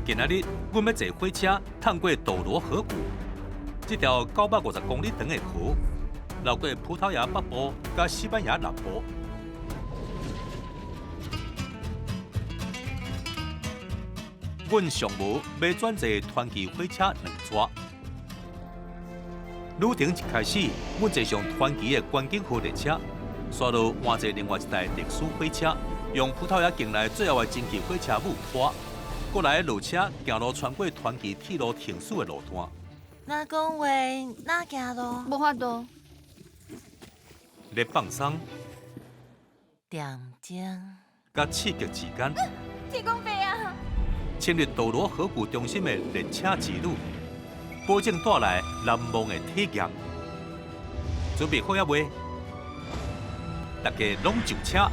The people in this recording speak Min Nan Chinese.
今仔日，阮欲坐火車趟過多羅河谷，這條950公里長的河，流過葡萄牙北部佮西班牙南部。阮上無欲轉坐傳奇火車兩逝。旅程一開始，阮坐上傳奇的觀景號列車，煞落換坐另外一台歷史火車，用葡萄牙境內最後的蒸汽火車母拖，閣來落車行路穿過傳奇鐵路停駛的路段。若講話，哪行路？無法度。咧放鬆，點鐘。佮刺激之間，天公伯啊！深入多羅河谷中心的列車之旅，保證帶來難忘的體驗。準備好猶未？大家攏上車。